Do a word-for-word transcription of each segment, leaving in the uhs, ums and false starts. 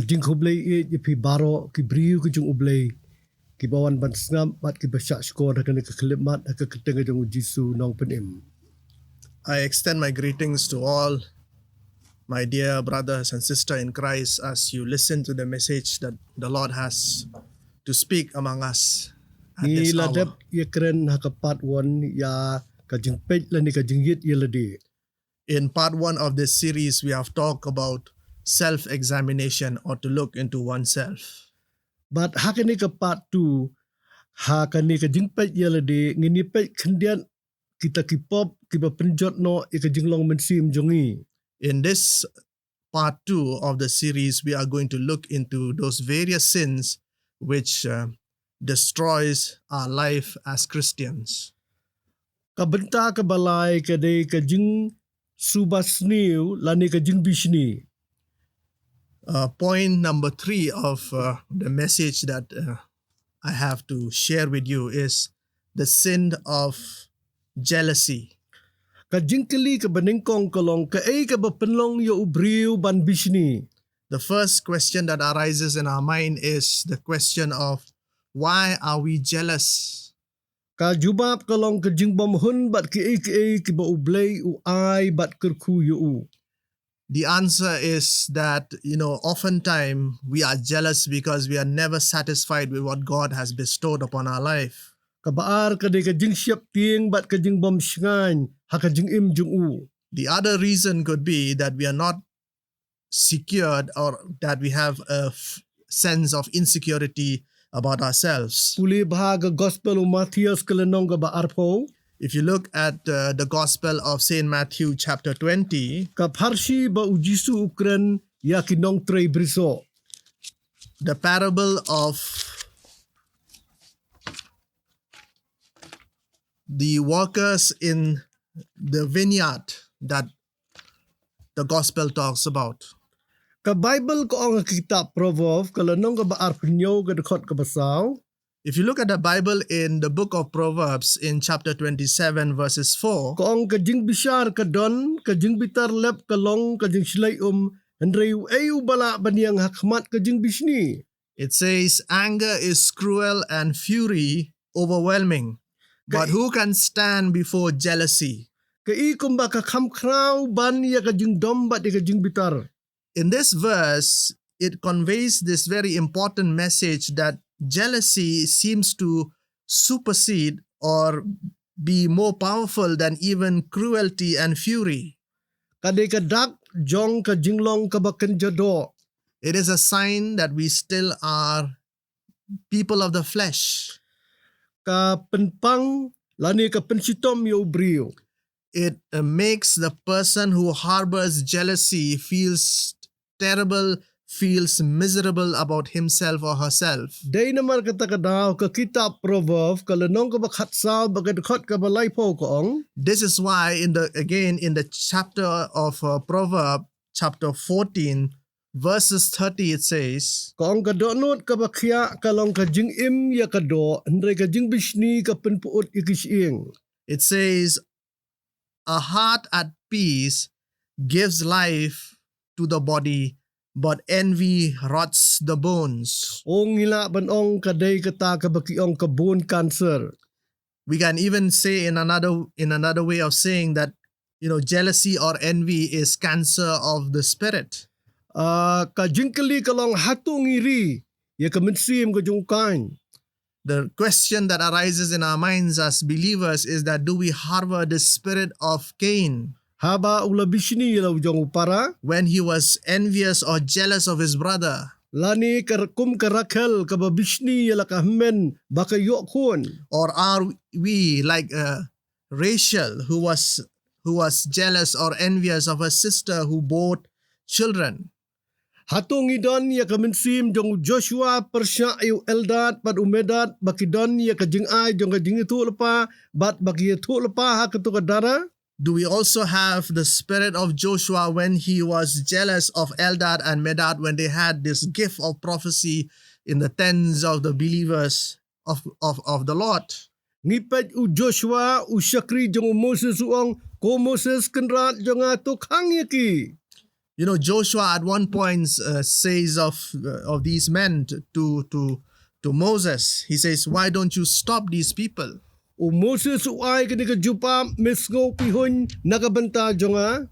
Jingkhublei ïa phi baroh ki briew ki jong U Blei, kiba wan ban sngap bad kiba shah shkor ha kane ka khyllipmat ha ka kyrteng jong U Jisu Nongpynim. I extend my greetings to all my dear brothers and sisters in Christ as you listen to the message that the Lord has to speak among us at Ngi this la hour. Dep ïakren ha ka part one ïa ka jingpeit lane ka jingïit ïa lade. In part one of this series, we have talked about self-examination or to look into oneself. Bad ha kane ka part two, ha kane ka jingpeit ïa lade, ngin ïa peit khyndiat kita ki pop kiba pynjot noh ïa ka jinglong mynsiem jong ngi. In this part two of the series, we are going to look into those various sins which uh, destroys our life as Christians. Ka bynta kaba lai ka dei ka jingsuba sniew lane ka jingbishni. Uh, point number three of uh, the message that uh, I have to share with you is the sin of jealousy. Ka jingkylli kaba nyngkong ka long, kaei kaba pynlong ïa u briew ban bishni? The first question that arises in our mind is the question of why are we jealous? Ka jubab ka long ka jingbymhun bad kiei kiei kiba U Blei u ai bad kyrkhu ïa u. The answer is that, you know, oftentimes we are jealous because we are never satisfied with what God has bestowed upon our life. Kaba ar ka dei ka jingsheptieng bad ka jingbymshngaiñ ha ka jingim jong u. The other reason could be that we are not secured or that we have a f- sense of insecurity about ourselves. Pule bha ka Gospel u Mathaios ka lynnong kaba arphew. If you look at uh, the Gospel of Saint Matthew chapter twenty, ka pharshi ba u Jisu u kren ïa ki nongtrei brisoh. The parable of the workers in the vineyard that the gospel talks about. Ka Bible ka ong ha kitab Proverb ka lynnong kaba arphew hynñiew ka dkhot kaba saw. If you look at the Bible in the book of Proverbs in chapter twenty-seven verses four, ka ong ka jingbishar ka don, ka jingbitar lep ka long ka jingshlei um, hynrei uei uba lah ban ïeng ha khmat ka jingbishni? It says, anger is cruel and fury overwhelming. But who can stand before jealousy? Kaei kumba ka kham khraw ban ïa ka jingdom bad ïa ka jingbitar. In this verse, it conveys this very important message that jealousy seems to supersede or be more powerful than even cruelty and fury. Ka dei ka dak jong ka jinglong kaba kynja doh. It is a sign that we still are people of the flesh. Ka pynpang lane ka pynshitom ïa u briew. It uh, makes the person who harbors jealousy feels terrible, feels miserable about himself or herself. Dei namar kata ka daw ka kitab Proverb ka lynnong kaba khatsaw bad ka dkhot kaba laiphew ka ong. This is why in the again in the chapter of uh, Proverb chapter fourteen verses thirty it says, ka ong ka dohnud kaba khiah ka long ka jingim ïa ka doh, hynrei ka jingbishni ka pynpyut ïa ki shyieng. It says, a heart at peace gives life to the body, but envy rots the bones. Ong ngi lah ban ong ka dei kata kaba ki ong ka bone cancer. We can even say in another in another way of saying that, you know, jealousy or envy is cancer of the spirit. Uh, ka jingkylli ka long hato ngi ri ïa ka mynsiem ka jong u Kain. The question that arises in our minds as believers is that do we harbor the spirit of Cain? Haba u la bishni ïa la u jong u para. When he was envious or jealous of his brother. Lane ka kum ka Rakhel kaba bishni ïa la ka hynmen ba ka ïoh khun. Or are we like uh, Rachel who was who was jealous or envious of her sister who bore children? Hato ngi don ïa ka mynsiem jong u Joshua pyrshah ïa u Eldad bad u Medad ba ki don ïa ka jingai jong ka jingïathuhlypa bad ba ki ïathuhlypa ha kato ka dara? Do we also have the spirit of Joshua when he was jealous of Eldad and Medad when they had this gift of prophecy in the tens of the believers of, of, of the Lord? Ngi peit u Joshua u shakri jong u Moses u ong, ko Moses kynrad jong nga to khang ïa ki. You know, Joshua at one point uh, says of uh, of these men to, to to to Moses, he says, "Why don't you stop these people?" U Moses u ai kane ka jubab, "Me sngew pihuiñ na ka bynta jong nga?"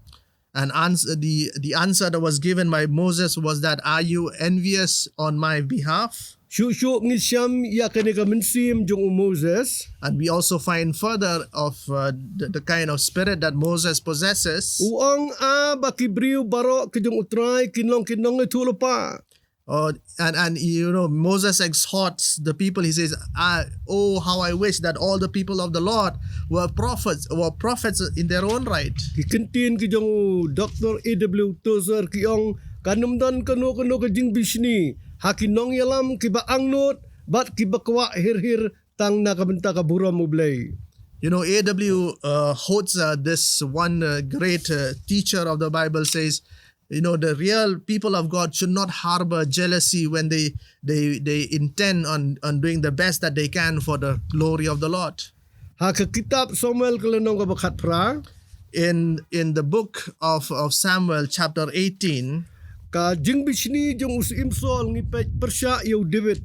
And answer the the answer that was given by Moses was that, "Are you envious on my behalf?" Shuh shuh ngi shem ïa kane ka mynsiem jong u Moses. And we also find further of uh, the, the kind of spirit that Moses possesses. U ong, ah, ba ki briew baroh ki jong U Trai kin long ki nongïathuhlypa. Uh, and and you know, Moses exhorts the people. He says, "I, oh, how I wish that all the people of the Lord were prophets, were prophets in their own right." Ki kyntien ki jong u Doctor A W Tozer ki ong, kan ym don kano kano ka jingbishni ha ki nongïalam kiba angnud bad kiba kwah hir hir tang na ka bynta ka burom U Blei. You know, A W uh, Tozer, this one uh, great uh, teacher of the Bible, says, you know, the real people of God should not harbor jealousy when they they they intend on on doing the best that they can for the glory of the Lord. Ha ka kitab Samuel ka lynnong kaba khatphra, in in the book of of Samuel chapter eighteen, ka jingbishni jong u Syiem Saul ngi peit pyrshah ïa u David.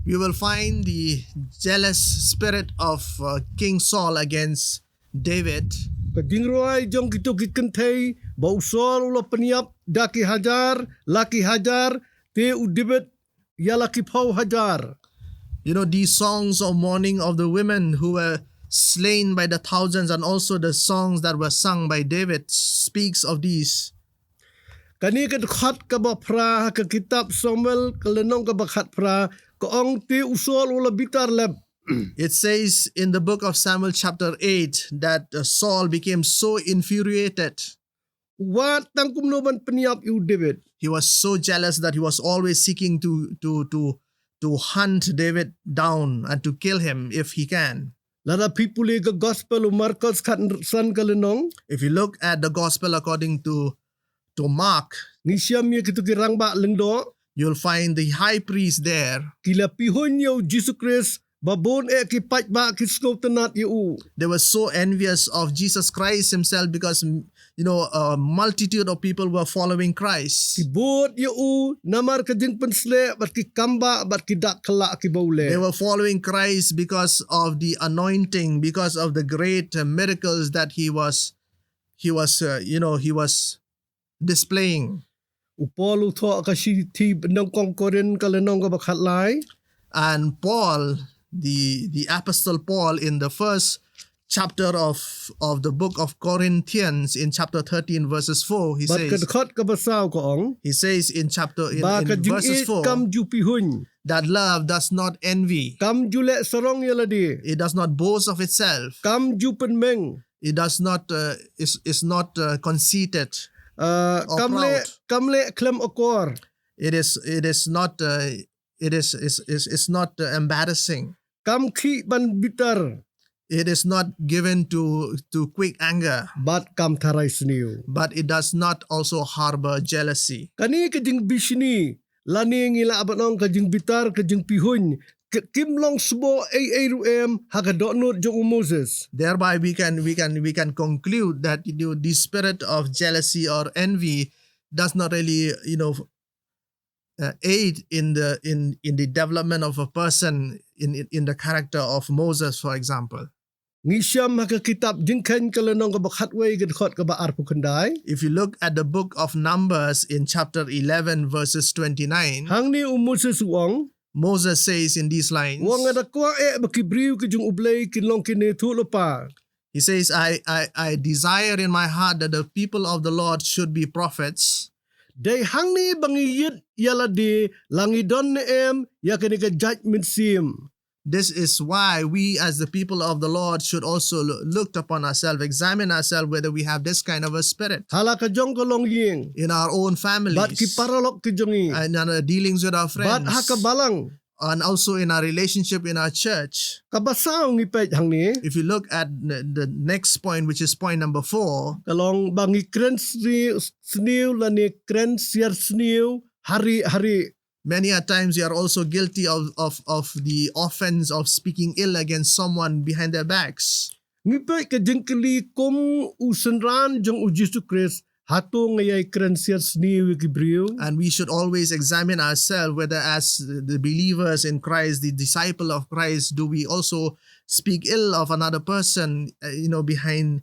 We will find the jealous spirit of uh, King Saul against David. Ka jingrwai jong kito ki kynthei ba u Saul u la pynïap da ki hajar la ki hajar, te u David ïa la ki phew hajar. You know, these songs of mourning of the women who were slain by the thousands, and also the songs that were sung by David speaks of these. Kane ka dkhot kaba phra ha ka kitab Samuel ka lynnong kaba khatphra, ka ong te u Saul u la bitar lep. It says in the book of Samuel chapter eight that uh, Saul became so infuriated. Wat tang kumno ban pynïap ïa u David. He was so jealous that he was always seeking to to to to hunt David down and to kill him if he can. Lada phi pule ka gospel u Markos khatsan ka lynnong. If you look at the gospel according to to Mark, ngi shem ïa kito ki rangbah lyngdoh. You'll find the high priest there. Ki la pihuiñ ïa u Jisu Khrist, ba bun eh ki paidbah ki sngewtynnat ïa u. They were so envious of Jesus Christ himself because, mm, you know, a multitude of people were following Christ. Ki bud ïa u namar ka jingpynsleh bad ki kambah bad ki dak khlak kiba u leh. They were following Christ because of the anointing, because of the great uh, miracles that he was, he was, uh, you know, he was displaying. U Paul u thoh ha ka shithi nyngkong Korinth ka lynnong kaba khatlai. And Paul, the the apostle Paul, in the first chapter of of the book of Corinthians, in chapter thirteen, verses four, he bad ka says, dkhot kaba saw ka ong, he says in chapter in, ba in ka verses jingïeit four, kam ju pihuiñ. That love does not envy. Kam ju leh sarong ïa lade. It does not boast of itself. Kam ju pynmeng. It does not uh, is is not uh, conceited. Uh, or kam leh proud. Kam leh khlem akor. It is it is not uh, it is is is, is not uh, embarrassing. Kam khih ban bitar. It is not given to to quick anger. Bad kam tharai sniew. But it does not also harbor jealousy. Kane ka jingbishni lane ngi lah ban ong ka jingbitar, ka jingpihuiñ, ka kim long sboh ei ei ruh em ha ka dohnud jong u Moses. Thereby we can we can we can conclude that, you know, the spirit of jealousy or envy does not really, you know, uh, aid in the in in the development of a person in in, in the character of Moses, for example. Ngi shem ha ka kitab Jingkheiñ ka lynnong kaba khatwei ka dkhot kaba arphew khyndai. If you look at the book of Numbers in chapter eleven, verses twenty-nine, hangne u Moses u ong, Moses says in these lines, u ong, nga da kwah eh ba ki briew ki jong U Blei kin long ki nongïathuhlypa. He says, I, I, I desire in my heart that the people of the Lord should be prophets. Dei hangne ba ngi ïit ïa lade la ngi don ne em ïa kane ka jait mynsiem. This is why we, as the people of the Lord, should also lo- look upon ourselves, examine ourselves whether we have this kind of a spirit ha la ka jong ka longïing, in our own families, bad ki paralok ki jong ngi, and in our dealings with our friends, bad ha ka balang, and also in our relationship in our church. Kaba saw ngi peit hangne. If you look at the, the next point, which is point number four, ka long ba ngi kren sniew, sniew lane kren siar sniew hari hari. Many a times we are also guilty of, of, of the offense of speaking ill against someone behind their backs. Ngi peit ka jingkylli kum u synran jong u Jisu Khrist, Hato nga ïai kren siar sniew ïa ki briew? And we should always examine ourselves whether, as the believers in Christ, the disciple of Christ, do we also speak ill of another person, uh, you know, behind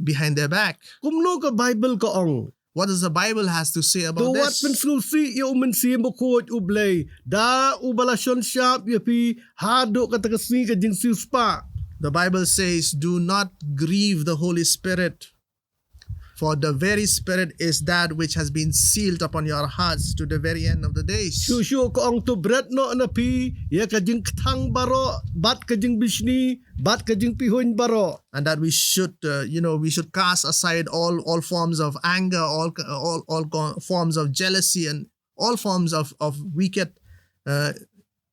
behind their back? Kumno ka Bible ka ong? What does the Bible has to say To about wat this? pynsngewsih ïa u Mynsiem Bakhuid U Blei, da uba la shon shap ïa phi haduh kata ka sngi ka jingsiewspah. The Bible says, "Do not grieve the Holy Spirit, for the very Spirit is that which has been sealed upon your hearts to the very end of the days." Shuh shuh ka ong, to bret noh na phi ïa ka jingkthang baroh, bad ka jingbishni, bad ka jingpihuiñ baroh. And that we should, uh, you know, we should cast aside all all forms of anger, all all all co- forms of jealousy, and all forms of of wicked uh,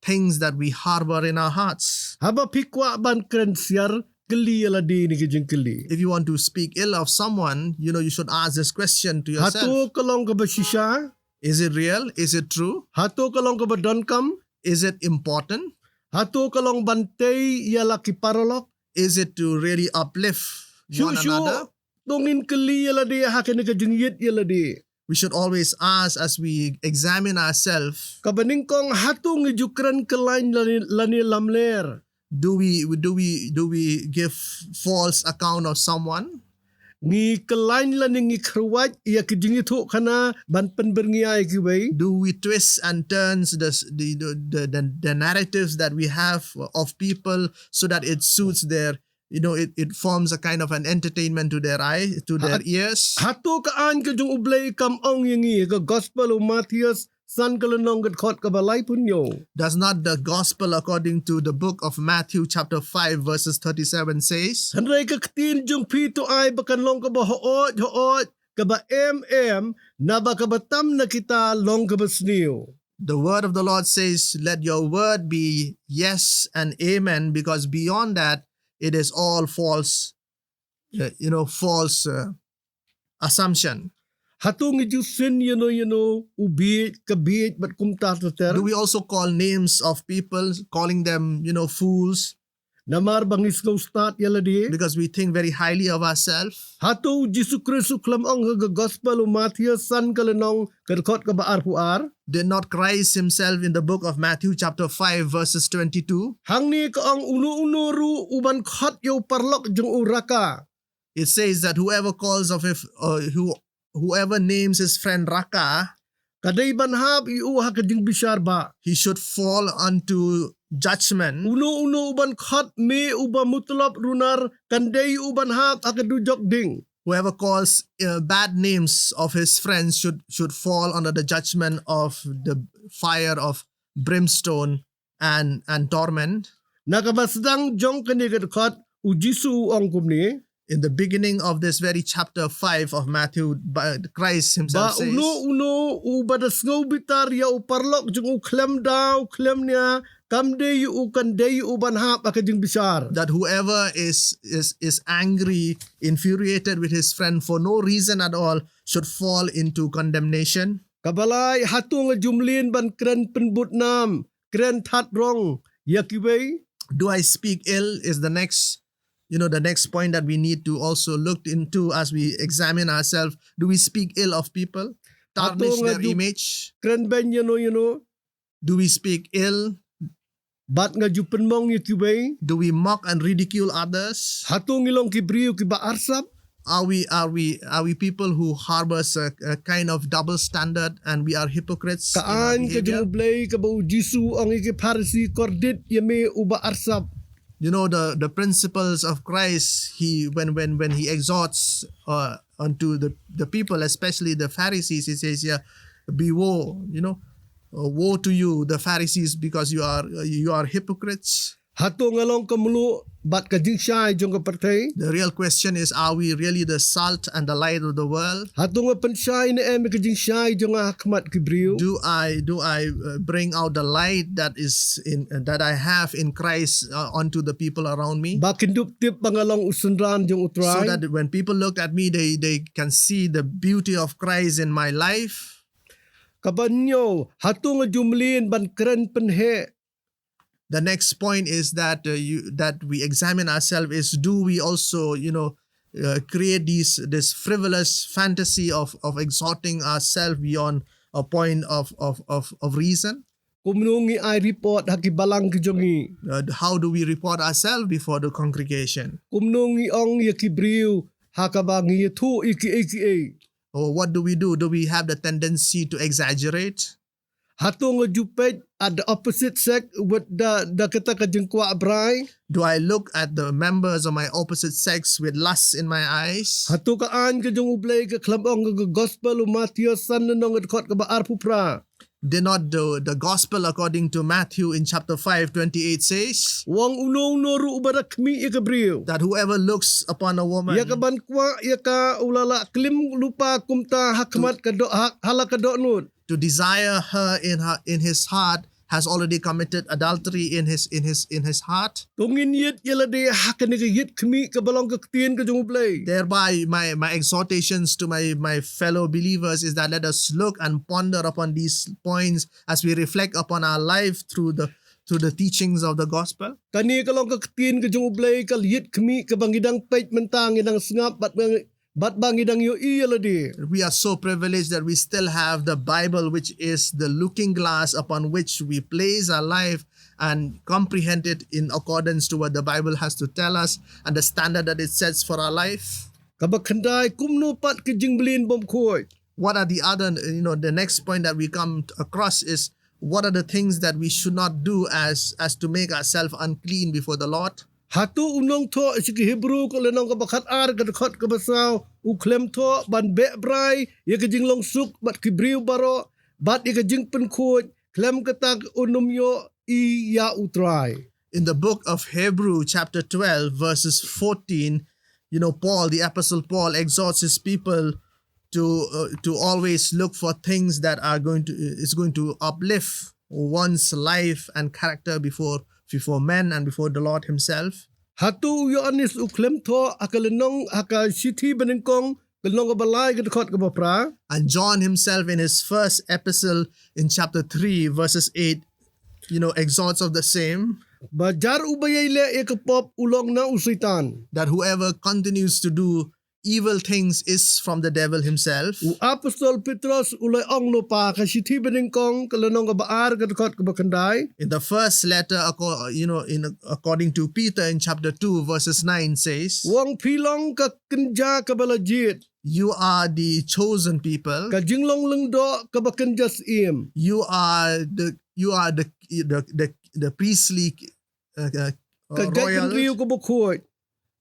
things that we harbor in our hearts. Haba phi kwah ban kren siar, kylli ïa lade ïa kine ki jingkylli. If you want to speak ill of someone, you know, you should ask this question to yourself. Hato ka long kaba shisha? Is it real? Is it true? Hato ka long kaba donkam? Is it important? Hato ka long ban tei ïa la ki paralok? Is it to really uplift Shuh one shuh, another? to ngin kylli ïa lade ha kane ka jingïeit ïa lade. We should always ask as we examine ourselves. Kaba nyngkong, hato ngi ju kren kyllain lane, lane lamler? Do we do we do we give false account of someone? Ngi kyllain lane ngi kyrwat ïa ki jingïathuhkhana ban pynbyrngia ïa kiwei? Do we twist and turns the the, the the the narratives that we have of people so that it suits their, you know, it, it forms a kind of an entertainment to their eye, to their ears? Hato ka aiñ ka jong U Blei kam ong ïa ngi, ka Gospel u Mathaios san ka lynnong, ka dkhot kaba laiphew hynñiew? Does not the gospel according to the book of Matthew chapter five verses thirty-seven says, Hynrei ka ktien jong phi to ai ba kan long kaba hooid hooid, kaba em em, naba kaba tam na kita long kaba sniew. The word of the Lord says, "Let your word be yes and amen, because beyond that, it is all false, uh, you know, false uh, assumption." Hato ngi ju sin ïa no ïa no u bieit, ka bieit bad kumta ter ter? Do we also call names of people, calling them, you know, fools? Namar ba ngi sngewstad ïa lade. Because we think very highly of ourselves. Hato u Jisu Khrist u khlem ong ha ka Gospel u Mathaios san ka lynnong, ka dkhot kaba arphew ar? Did not Christ himself in the book of Matthew chapter five verses twenty-two? Hangne ka ong, uno uno ruh uban khot ïa u paralok jong u raka. It says that whoever calls of if uh, who whoever names his friend raka, ka dei ban hap ïa u ha ka jingbishar bah. He should fall unto judgment. Uno uno uban khot me uba mutlop runar kan dei u ban hap ha ka dujok ding. Whoever calls uh, bad names of his friends should should fall under the judgment of the fire of brimstone and and torment. Na kaba sdang jong kane ka dkhot, u Jisu u ong kumne. In the beginning of this very chapter five of Matthew, Christ himself says, uno uno uba da sngew bitar ïa u paralok jong u khlem da u khlem nia, kam dei u kan dei u ban hap ha ka jingbishar. That whoever is is is angry, infuriated with his friend for no reason at all, should fall into condemnation. Kaba lai, hato nga ju mlien ban kren pynbud nam, kren that rong ïa kiwei? Do I speak ill is the next, you know, the next point that we need to also look into as we examine ourselves. Do we speak ill of people? Tarnish their image? Kren beiñ ïa no ïa no? Do we speak ill? Bad nga ju pynmong ïa kiwei? Do we mock and ridicule others? Hato ngi long ki briew kiba arsap? Are we are we are we people who harbors a, a kind of double standard and we are hypocrites? Ka aiñ ka jong U Blei kaba u Jisu u ong ïa ki Pharisi, kordit ïa me uba arsap. You know, the the principles of Christ, he when when when he exhorts uh, unto the the people, especially the Pharisees, he says, yeah, be woe, you know, uh, woe to you, the Pharisees, because you are uh, you are hypocrites. Hato nga long ka mluh bad ka jingshai jong ka pyrthei? The real question is, are we really the salt and the light of the world? Hato nga pynshai ne em ïa ka jingshai jong nga ha khmat ki briew? Do I do I uh, bring out the light that is in uh, that I have in Christ uh, onto the people around me? Ba kin dup tip ba nga long u synran jong U Trai. So that when people look at me, they they can see the beauty of Christ in my life. Kaba hynñiew, hato nga ju mlien ban kren pynheh? The next point is that uh, you that we examine ourselves is, do we also, you know, uh, create these this frivolous fantasy of of exalting ourselves beyond a point of of of, of reason? Kumno ngi ai report ha ki balang ki jong ngi? Uh, how do we report ourselves before the congregation? Kumno ngi ong ïa ki briew ha kaba ngi ïathuh ïa kiei kiei? Or what do we do? Do we have the tendency to exaggerate? Hato nga ju peit at the opposite sex with the, da kata ka jingkwah brai? Do I look at the members of my opposite sex with lust in my eyes? Hato ka aiñ ka jong U Blei ka khlem ong ka gospel u Matthew san lynnong ka dkhot kaba arphew phra? Did not the, the gospel according to Matthew in chapter five twenty-eight says, u ong uno uno ruh uba da khmih ïa ka briew, that whoever looks upon a woman, ïa ka ban kwah ïa ka, u la lah klim lypa kumta ha khmat ka doh, ha, ha la ka dohnud, to desire her in her in his heart has already committed adultery in his in his in his heart. To ngin ïit ïa lade ha kane ka ïit khmih kaba long ka ktien ka jong U Blei. Thereby, my my exhortations to my my fellow believers is that let us look and ponder upon these points as we reflect upon our life through the through the teachings of the gospel. Kane ka long ka ktien ka jong U Blei, ka ïit khmih kaba ngi dang peit mynta, ngi dang sngap bad ngi bad ba ngi dang ïohi ïa lade. We are so privileged that we still have the Bible, which is the looking glass upon which we place our life and comprehend it in accordance to what the Bible has to tell us and the standard that it sets for our life. Kaba khyndai, kumno pat ka jingmlien bymkhuid? What are the other, you know, the next point that we come across is what are the things that we should not do as as to make ourselves unclean before the Lord? Hato u nongthoh sha ki Hebru ka lynnong kaba khatar ka dkhot kaba saw u khlem thoh ban beh brai ïa ka jinglong suk bad ki briew baroh bad ïa ka jingpynkhuid, khlem kata un ym ïohi ïa U Trai? In the book of Hebrew chapter twelve verses fourteen, you know, Paul, the apostle Paul exhorts his people to uh, to always look for things that are going to is going to uplift one's life and character before before men and before the Lord himself. Hato u Ïoannis u khlem thoh ha ka lynnong, ha ka shithi banyngkong ka lynnong kaba lai ka dkhot kaba phra? And John himself in his first epistle in chapter three verses eight, you know, exhorts of the same. Ba jar uba ïai leh ïa ka pop u long na u Soitan. That whoever continues to do evil things is from the devil himself. U apostol Petros u la ong lypa ha ka shithi banyngkong ka lynnong kaba ar ka dkhot kaba khyndai. In the first letter, acco- you know, in according to Peter in chapter two verses nine says, u ong phi long ka kynja kaba la jied. You are the chosen people. Ka jinglong lyngdoh kaba kynja syiem. You are the you are the the the, the priestly uh, uh, ka uh, royal, jaitbynriew kaba khuid.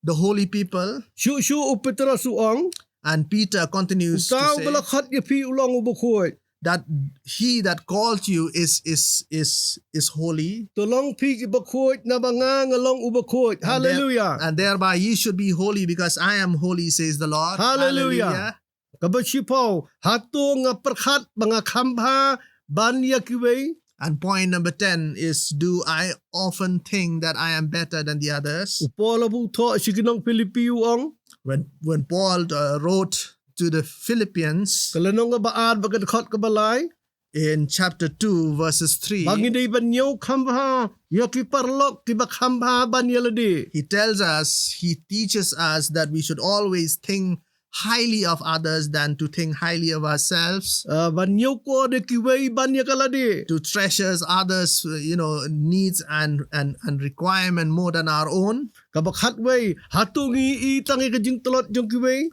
The holy people. Shuh shuh u Petros u ong. And Peter continues to say, uta uba la khot ïa phi u long uba khuid. That he that called you is is is is holy. To long phi kiba khuid naba nga nga long uba khuid. And there- Hallelujah. And thereby ye should be holy because I am holy, says the Lord. Hallelujah. Hallelujah. Kaba shiphew, hato nga pyrkhat ba nga kham bha ban ïa kiwei? And point number ten is, do I often think that I am better than the others? U Paul haba u thoh sha ki nong Philippi u ong. When when Paul uh, wrote to the Philippians, ka lynnong kaba ar bad ka dkhot kaba lai, in chapter two verses three, ba ngi dei ban ñiew kham bha ïa ki paralok kiba kham bha ban ïa lade. He tells us, he teaches us that we should always think highly of others than to think highly of ourselves. Uh, ban ñiew kwah da kiwei ban ïa ka lade. To treasures others, uh, you know, needs and and and requirement more than our own. Kaba khatwei, hato ngi i tang ïa ka jingtlot jong kiwei?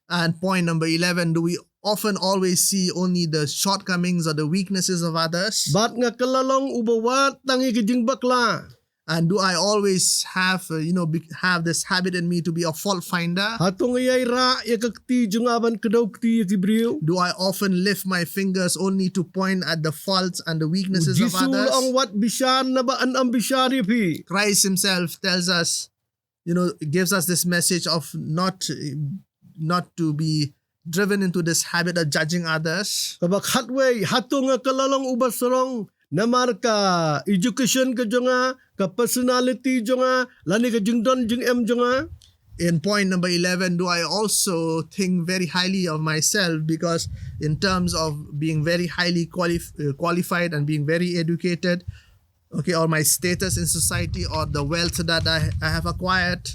And point number eleven, do we often always see only the shortcomings or the weaknesses of others? Bad nga kylla long uba wad tang ïa ka jingbakla? And do I always have, uh, you know, be, have this habit in me to be a fault finder? Hato nga ïai rah ïa ka kti jong nga ban kdew kti ïa ki briew? Do I often lift my fingers only to point at the faults and the weaknesses of others? U Jisu u la ong wat bishar naba yn ym bishar ïa phi. Christ himself tells us, you know, gives us this message of not not to be driven into this habit of judging others. Kaba khatwei, hato nga kylla long uba sarong namar ka education ka jong nga, ka personality jong nga, lane ka jingdon jingem jong nga? In point number eleven, do I also think very highly of myself because in terms of being very highly qualif- uh, qualified and being very educated, okay, or my status in society or the wealth that I, I have acquired?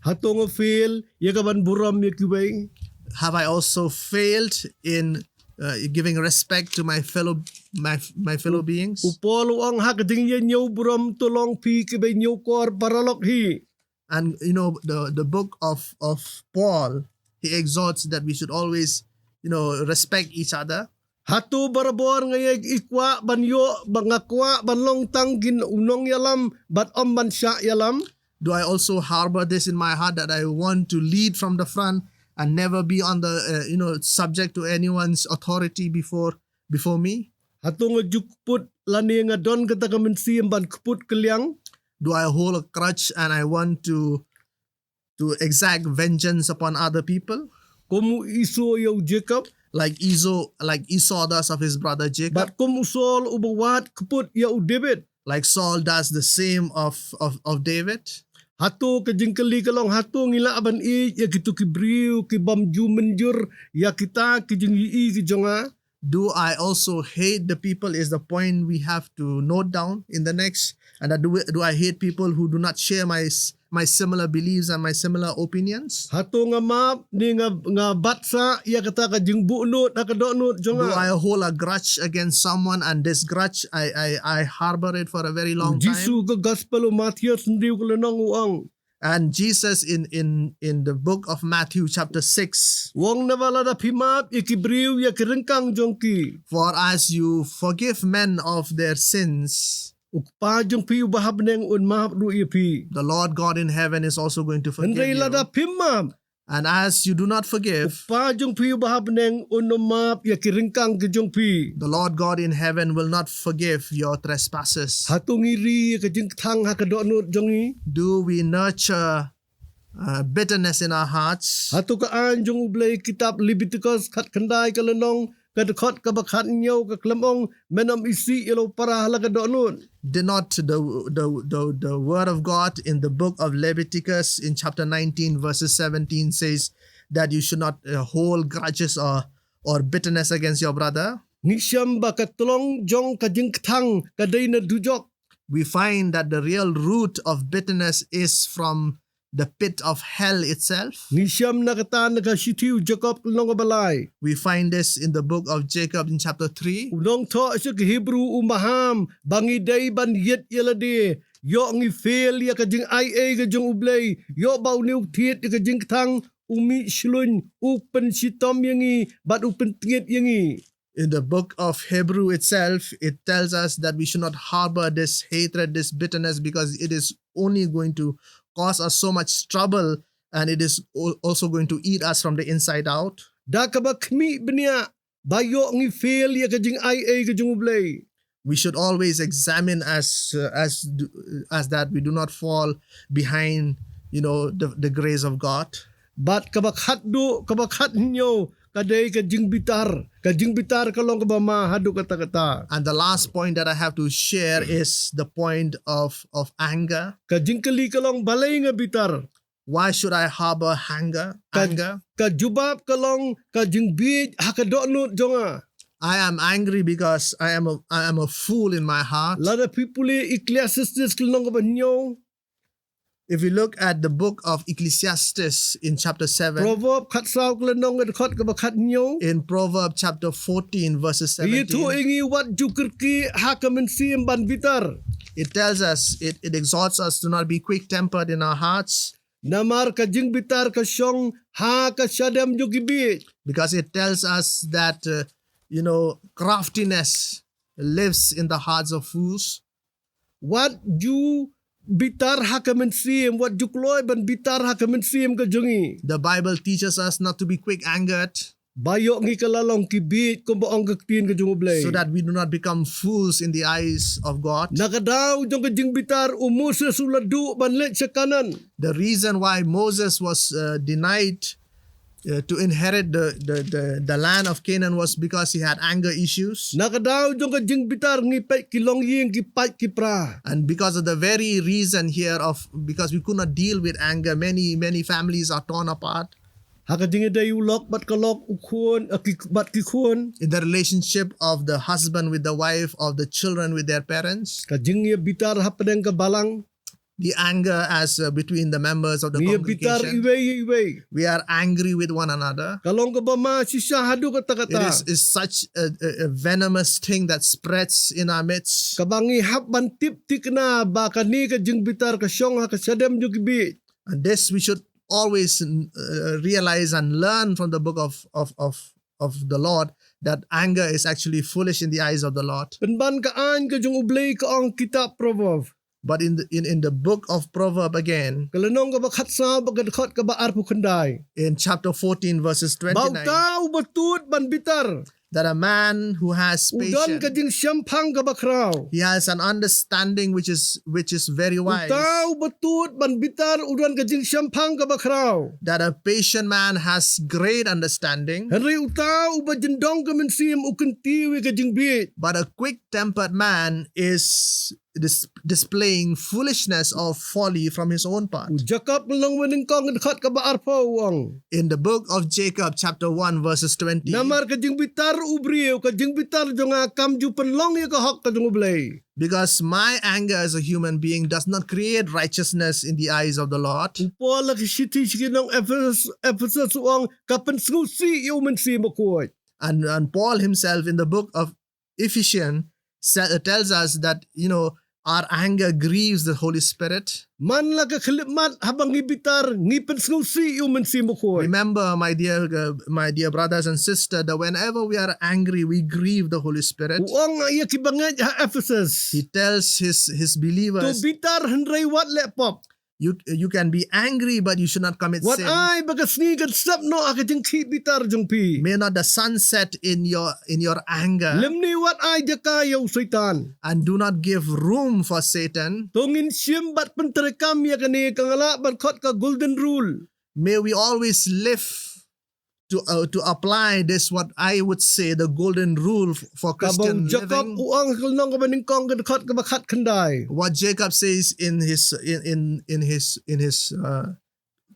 Hato nga fail ïa ka ban burom ïa kiwei? Have I also failed in uh, giving respect to my fellow my my fellow beings? U Paul u ong ha ka jingïañiew burom to long phi kiba ñiewkor paralok hi. And you know the the book of of Paul, he exhorts that we should always you know respect each other. Hato barabor nga ïa i kwah ban ïoh ba nga kwah ban long tang ki nongïalam bad ym ban shah ïalam? Do I also harbor this in my heart that I want to lead from the front and never be on the uh, you know subject to anyone's authority before before me? Hato nga ju kput lane nga don kata ka mynsiem ban kput kylliang? Do I hold a grudge and I want to to exact vengeance upon other people? Kum u Esau ïa u Jacob. Like Esau, like Esau does of his brother Jacob. Bad kum u Saul uba wad kput ïa u David. Like Saul does the same of of, of David. Hato ka jingkylli ka long, hato ngi lah ban ïeit ïa kito ki briew ki bym ju mynjur ïa kita ki jingïohi ki jong nga? Do I also hate the people is the point we have to note down in the next. And that do, do I hate people who do not share my s- my similar beliefs and my similar opinions? Hato nga map ne nga nga bat sah ïa kata ka jingbuhnud ha ka dohnud jong nga? Do I hold a grudge against someone and this grudge I I I harbor it for a very long time? Jisu ka gospel u Mathaios hynriew ka lynnong u ong. And Jesus in in in the book of Matthew chapter six. U ong, naba lada phi map ïa ki briew ïa ki ryngkang jong ki. For as you forgive men of their sins, U Kpa jong phi uba ha bneng un map ruh ïa phi. The Lord God in heaven is also going to forgive. Hynrei lada phim map. And as you do not forgive, U Kpa jong phi uba ha bneng un ym map ïa ki ryngkang ki jong phi. The Lord God in heaven will not forgive your trespasses. Hato ngi ri ïa ka jingkthang ha ka dohnud jong ngi? Do we nurture uh, bitterness in our hearts? Hato ka aiñ jong U Blei, kitab Leviticus khatkhyndai ka lynnong ka dkhot kaba khathynñiew ka khlem ong, men ym isih ïa la u para ha la ka dohnud? Did not the, the the the word of God in the book of Leviticus in chapter nineteen verses seventeen says that you should not uh, hold grudges or or bitterness against your brother? Ngi shem ba ka tlong jong ka jingkthang ka dei na dujok. We find that the real root of bitterness is from the pit of hell itself. Ngi shem na kata na ka shithi u Jakob lynnong ba lai. We find this in the book of Jacob in chapter three. U nongthoh sha ki Hebru u maham ba ngi dei ban ïit ïa lade, ïoh ngi fail ïa ka jingai ei ka jong U Blei, ïoh ba une u thied ïa ka jingkthang u mih shlun, u pynshitom ïa ngi bad u pyntngit ïa ngi. In the book of Hebrew itself, it tells us that we should not harbor this hatred, this bitterness, because it is only going to cause us so much trouble and it is al- also going to eat us from the inside out. Da kaba khmih bniah ba ïoh ngi fail ïa ka jingai ei ka jong U Blei. We should always examine as uh, as do, as that we do not fall behind, you know, the, the grace of God. Bad kaba khatduh, kaba khathynñiew ka dei ka jingbitar. Ka jingbitar ka long kaba ma haduh katta katta. And the last point that I have to share is the point of of anger. Ka jingkylli ka long, balei nga bitar? Why should I harbor anger? Ka, anger? Ka jubab ka long, ka jingbieit ha ka dohnud jong nga. I am angry because I am a I am a fool in my heart. Lada phi pule Ecclesiastes ka lynnong kaba hynñiew. If we look at the book of Ecclesiastes in chapter seven, Proverb khatsaw ka lynnong ka dkhot kaba khathynñiew. In Proverb chapter fourteen verses seventeen, ïathuh ïa ngi wat ju kyrkieh ha ka mynsiem ban bitar. It tells us, it, it exhorts us to not be quick tempered in our hearts. Namar ka jingbitar ka shong ha ka shadem jong ki bieit. Because it tells us that uh, you know, craftiness lives in the hearts of fools. Wat ju bitar ha ka mynsiem, wat ju kloi ban bitar ha ka mynsiem ka jong ngi. The Bible teaches us not to be quick angered. Ba ïoh ngi ka la long ki bieit kumba ong ka ktien ka jong U Blei. So that we do not become fools in the eyes of God. Na ka daw jong ka jingbitar u Moses u la duh ban leit sha Kanaan. The reason why Moses was uh, denied uh, to inherit the, the, the, the land of Canaan was because he had anger issues. Na ka daw jong ka jingbitar ngi peit ki longïing ki pait ki pra. And because of the very reason here of because we could not deal with anger, many many families are torn apart. Ha ka jingïadei u lok bad ka lok, u khun, uh, ki, bad ki khun. In the relationship of the husband with the wife, of the children with their parents. Ka jingïabitar hapdeng ka balang. the anger as, uh, between the members of the congregation. Ngi ïa bitar iwei ïa iwei. We are angry with one another. Ka long kaba ma shisha haduh katta katta. It is, is such a, a, a venomous thing that spreads in our midst. Kaba ngi hap ban tip thikna ba kane ka jingbitar ka shong ha ka shadem jong ki bieit. And this we should always, uh, realize and learn from the book of, of, of, of the Lord, that anger is actually foolish in the eyes of the Lord. Pynban ka aiñ ka jong U Blei ka ong kitab Proverb. But in the, in, in the book of Proverb again, ka lynnong kaba khatsaw bad ka dkhot kaba arphew khyndai, in chapter fourteen, verses twenty-nine, ba uta uba tut ban bitar, that a man who has patience, u don ka jingshemphang kaba khraw. He has an understanding which is, which is very wise. Uta uba tut ban bitar u don ka jingshemphang kaba khraw. That a patient man has great understanding. Hynrei uta uba jyndong ka mynsiem u kyntiew ïa ka jingbieit. But a quick-tempered man is dis-, displaying foolishness or folly from his own part. U Jakob lynnong banyngkong dkhot kaba arphew u ong. In the book of Jacob, chapter one, verses twenty. Namar ka jingbitar u briew, ka jingbitar jong nga kam ju pynlong ïa ka hok ka jong U Blei. Because my anger as a human being does not create righteousness in the eyes of the Lord. U Paul ha ka shithi sha ki nong Ephesus, Ephesus u ong ka pynsngewsih ïa u Mynsiem Bakhuid. And, and Paul himself in the book of Ephesians sa-, uh, tells us that, you know, our anger grieves the Holy Spirit. Man la ka khyllipmat haba ngi bitar ngi pynsngewsih ïa u Mynsiem Bakhuid. Remember, my dear, uh, my dear brothers and sisters, that whenever we are angry, we grieve the Holy Spirit. U ong ïa ki bangeit ha Ephesus. He tells his, his believers, to bitar hynrei wat leh pop. You, you can be angry, but you should not commit sin. Wat ai ba ka sngi kan sep noh ha ka jingkhih bitar jong phi. May not the sun set in your, in your anger. Lymne wat ai jaka ïa u Soitan. And do not give room for Satan. To ngin shim bad pyntreikam ïa kane, ka nga lah ban khot ka golden rule. May we always live to, uh, to apply this, what I would say, the golden rule f-, for Christian living. Kaba u Jakob u ong ha ka lynnong kaba nyngkong ka dkhot kaba khatkhyndai. What Jacob says in his, in, in, in his, in his, uh,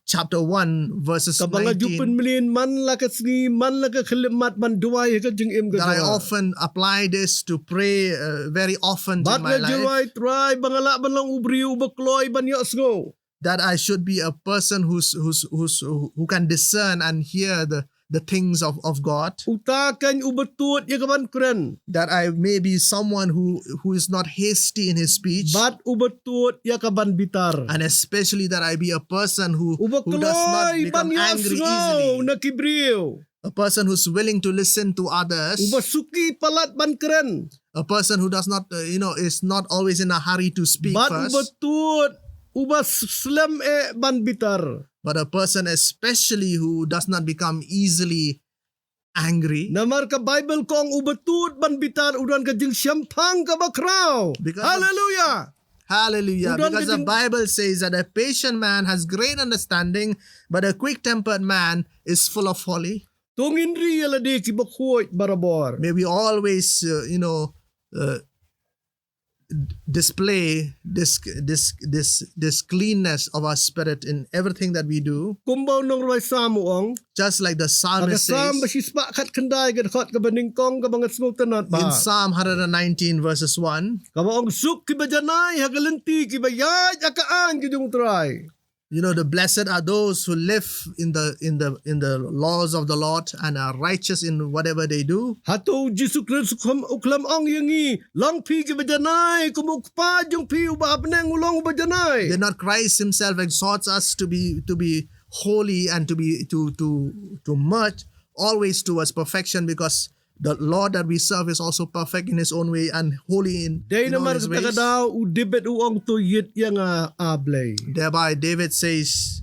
chapter one, verses nineteen. Kaba nga ju pynmlien man la ka sngi, man la ka khyllipmat ban duwai ha ka jingim ka jong nga. That I often apply this to pray, uh, very often in my life. Bad nga ju duwai, Trai, ba nga lah ban long u briew uba kloi ban ïohsngew. That I should be a person who's, who's, who's, who can discern and hear the, the things of, of God. Uta kan uba tut ïa ka ban kren. That I may be someone who, who is not hasty in his speech. Bad uba tut ïa ka ban bitar. And especially that I be a person who, who does not become angry easily. Uba kloi ban ïohsngew na ki briew. A person who's willing to listen to others. Uba suki palat ban kren. A person who does not, uh, you know, is not always in a hurry to speak first. Bad uba tut, uba s-, slem eh ban bitar. But a person especially who does not become easily angry. Namar ka Baibl ka ong uba tut ban bitar u don ka jingshemphang kaba khraw. Because of Hallelujah. Hallelujah. U don ka jing- Because the Bible says that a patient man has great understanding, but a quick-tempered man is full of folly. To ngin ri ïa lade kiba khuid barabor. May we always, uh, you know, uh, d-, display this, this, this, this cleanness of our spirit in everything that we do. Kumba u nongrwai Salm u ong. Just like the psalmist says. Ha ka Salm ba shispah khatkhyndai ka dkhot kaba nyngkong kaba nga sngewtynnat bha. In Psalm hundred and nineteen verses one. Kaba ong suk kiba janai ha ka lynti kiba ïaid ha ka aiñ ka jong u Trai. You know, the blessed are those who live in the, in the, in the laws of the Lord and are righteous in whatever they do. Hato u Jisu Khrist u khlem, u khlem ong ïa ngi, long phi kiba janai, kum u Kpa jong phi uba ha bneng u long uba janai. Did not Christ himself exhorts us to be, to be holy and to be, to, to, to merge always towards perfection, because the Lord that we serve is also perfect in his own way and holy in, in all his ways. Dei namar kata ka daw u David u ong to ïit ïa nga, A Blei. Thereby David says,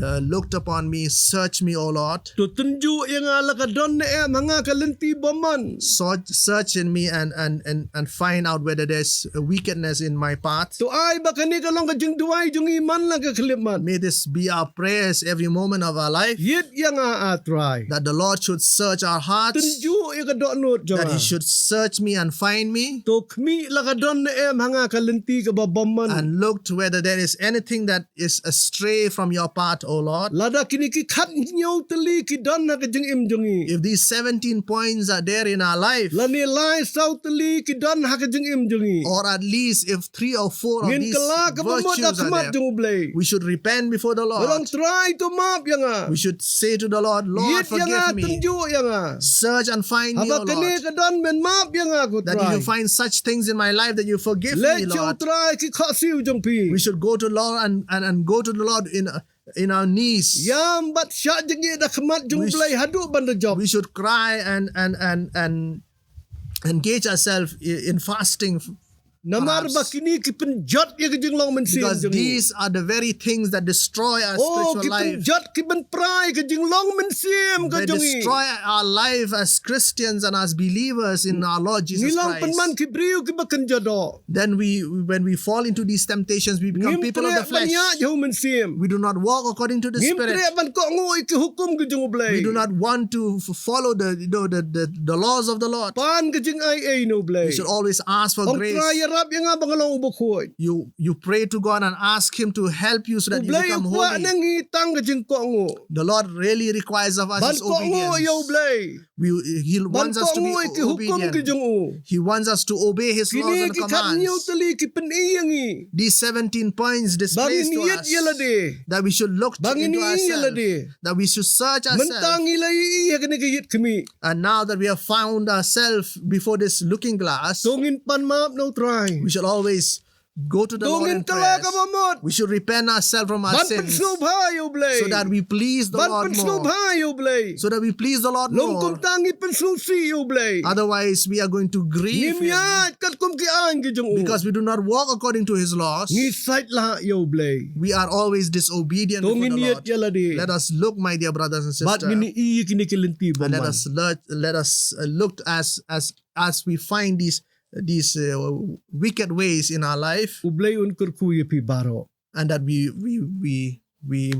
uh, "Looked upon me, search me, O Lord." To tynjuh ïa nga la ka don ne em ha nga ka lynti bymman. Search, search in me and, and, and, and find out whether there's a wickedness in my path. To ai ba kane ka long ka jingduwai jong ngi man la ka khyllipmat. May this be our prayers every moment of our life. Ïit ïa nga, A Trai. That the Lord should search our hearts. Tynjuh ïa ka dohnud jong nga. That he should search me and find me. To khmih la ka don ne em ha nga ka lynti kaba bymman. And looked whether there is anything that is astray from your path. O Lord, lada kine ki khathynñiew tylli ki don ha ka jingim jong ngi, if these seventeen points are there in our life, lane lai saw tylli ki don ha ka jingim jong ngi, or at least if three or four of these virtues are there, ngin kylla ka bamut ha khmat jong U Blei. We should repent before the Lord. Ba dang Trai, to map ïa nga. We should say to the Lord, Lord, forgive me. Ïit ïa nga, tynjuh ïa nga. Search and find me, O Lord. Haba kane ka don, men map ïa nga, ko Trai. That if you find such things in my life, that you forgive me, Lord. Leit sha U Trai ki khohsiew jong phi. We should go to Lord and, and, and go to the Lord in, in our knees. Ïam bad shah jingïeit ha khmat jong U Blei haduh ban da jop. We should cry and, and, and, and engage ourselves i-, in fasting. Namar ba kine ki pynjot ïa ka jinglong mynsiem jong ngi. Because these are the very things that destroy our spiritual life. Oh, ki pynjot, ki pynpra ïa ka jinglong mynsiem ka jong ngi. They destroy our life as Christians and as believers in our Lord Jesus Christ. Ngi long pynman ki briew kiba kynja doh. Then we, when we fall into these temptations, we become people of the flesh. Ngim treh ban ïaid ha u mynsiem. We do not walk according to the Spirit. Ngim treh ban kohnguh ïa ki hukum ka jong U Blei. We do not want to f-, follow the, you know, the, the, the laws of the Lord. Pan ka jingaiei na U Blei. We should always ask for grace. Ong Trai ïarap ïa nga ba nga long uba khuid. You, you pray to God and ask Him to help you so that you become holy. U Blei u kwah na ngi tang ka jingkohnguh. The Lord really requires of us is obedience. Ban kohnguh ïa U Blei. We, he wants us to be obedient. Ban kohnguh ïa ki hukum ki jong u. He wants us to obey His laws and commands. Kine ki khathynñiew tylli ki pyni ïa ngi. These seventeen points displays to us that we should look into ourselves, that we should search ourselves. Ba ngin ïeit ïa lade. Ba ngin ïeit ïa lade. Mynta ngi la ïohi ha kane ka ïit khmih. And now that we have found ourselves before this looking glass, to ngin pan map na U Trai. We should always go to the Lord in prayers. To ngin kylla ka bamut. We should repent ourselves from our sins. Ban pynsngewbha ïa U Blei. So that we please the Lord more. Ban pynsngewbha ïa U Blei. So that we please the Lord more. Long kumta ngi pynsngewsih ïa U Blei. Otherwise, we are going to grieve Him. Ngim ïaid katkum ki aiñ ki jong u. Because we do not walk according to His laws. Ngi sait lah ïa U Blei. We are always disobedient before the Lord. To ngin ïeit ïa lade. Let us look, my dear brothers and sisters. Bad ngin ïohi ïa kine ki lynti bymman. And let us look, let us, uh, look as, as, as we find these these, uh, wicked ways in our life. U Blei un kyrkhu ïa phi baroh. And that we, we, we, we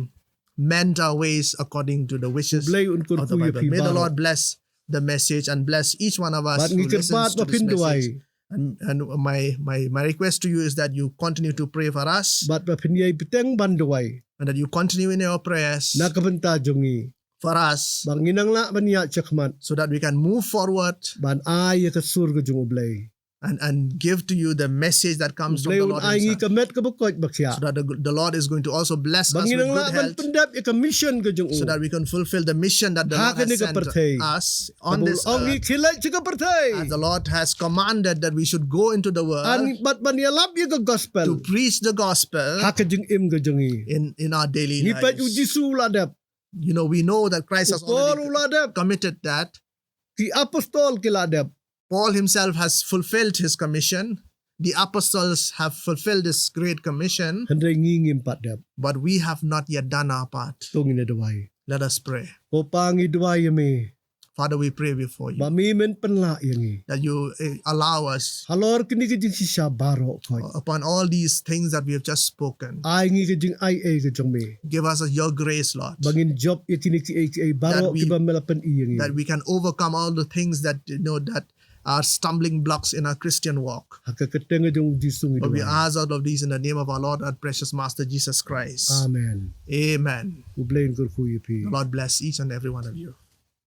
mend our ways according to the wishes of the Bible. U Blei un kyrkhu ïa phi baroh. May the Lord bless the message and bless each one of us who listens to this message. Bad ngi kyrpad ba phin duwai. And, and my, my, my request to you is that you continue to pray for us. Bad ba phin ïai bteng ban duwai. And that you continue in your prayers. Na ka bynta jong ngi. For us. Ba ngin nang lah ban ïaid shakhmat. So that we can move forward. Ban ai ïa ka sur ka jong U Blei. And, and give to you the message that comes from the Lord Himself. U Blei un ai ngi ka met kaba koit ba khiah. So that the, the Lord is going to also bless us with good health. Ba ngin nang lah ban pyndep ïa ka mission ka jong u. So that we can fulfill the mission that the Lord has sent us on this earth. Ha kane ka pyrthei. Kaba u la ong ngi khie leit sha ka pyrthei. As the Lord has commanded that we should go into the world. Bad ban ïalap ïa ka gospel. To preach the gospel. Ha ka jingim ka jong ngi. In, in our daily lives. Ngi peit u Jisu u la dep. You know, we know that Christ has already committed that. U Paul u la dep. Ki apostol ki la dep. Paul himself has fulfilled his commission. The apostles have fulfilled this great commission. Hynrei ngi ngim pat dep. But we have not yet done our part. To ngin ïa duwai. Let us pray. Ko Pa, ngi duwai ïa me. Father, we pray before you. Ba me men pynlah ïa ngi. That you, eh, allow us. Halor kine ki jingshisha baroh, Khrist. Upon all these things that we have just spoken. Ai ngi ka jingaiei ka jong me. Give us your grace, Lord. Ba ngin jop ïa kine kiei kiei baroh kiba me la pyni ïa ngi. That we can overcome all the things that, you know, that are stumbling blocks in our Christian walk. Ha ka kyrteng ka jong u Jisu ngi duwai. But we ask all of these in the name of our Lord and precious Master Jesus Christ. Amen. Amen. U Blei un kyrkhu ïa phi. The Lord bless each and every one of you.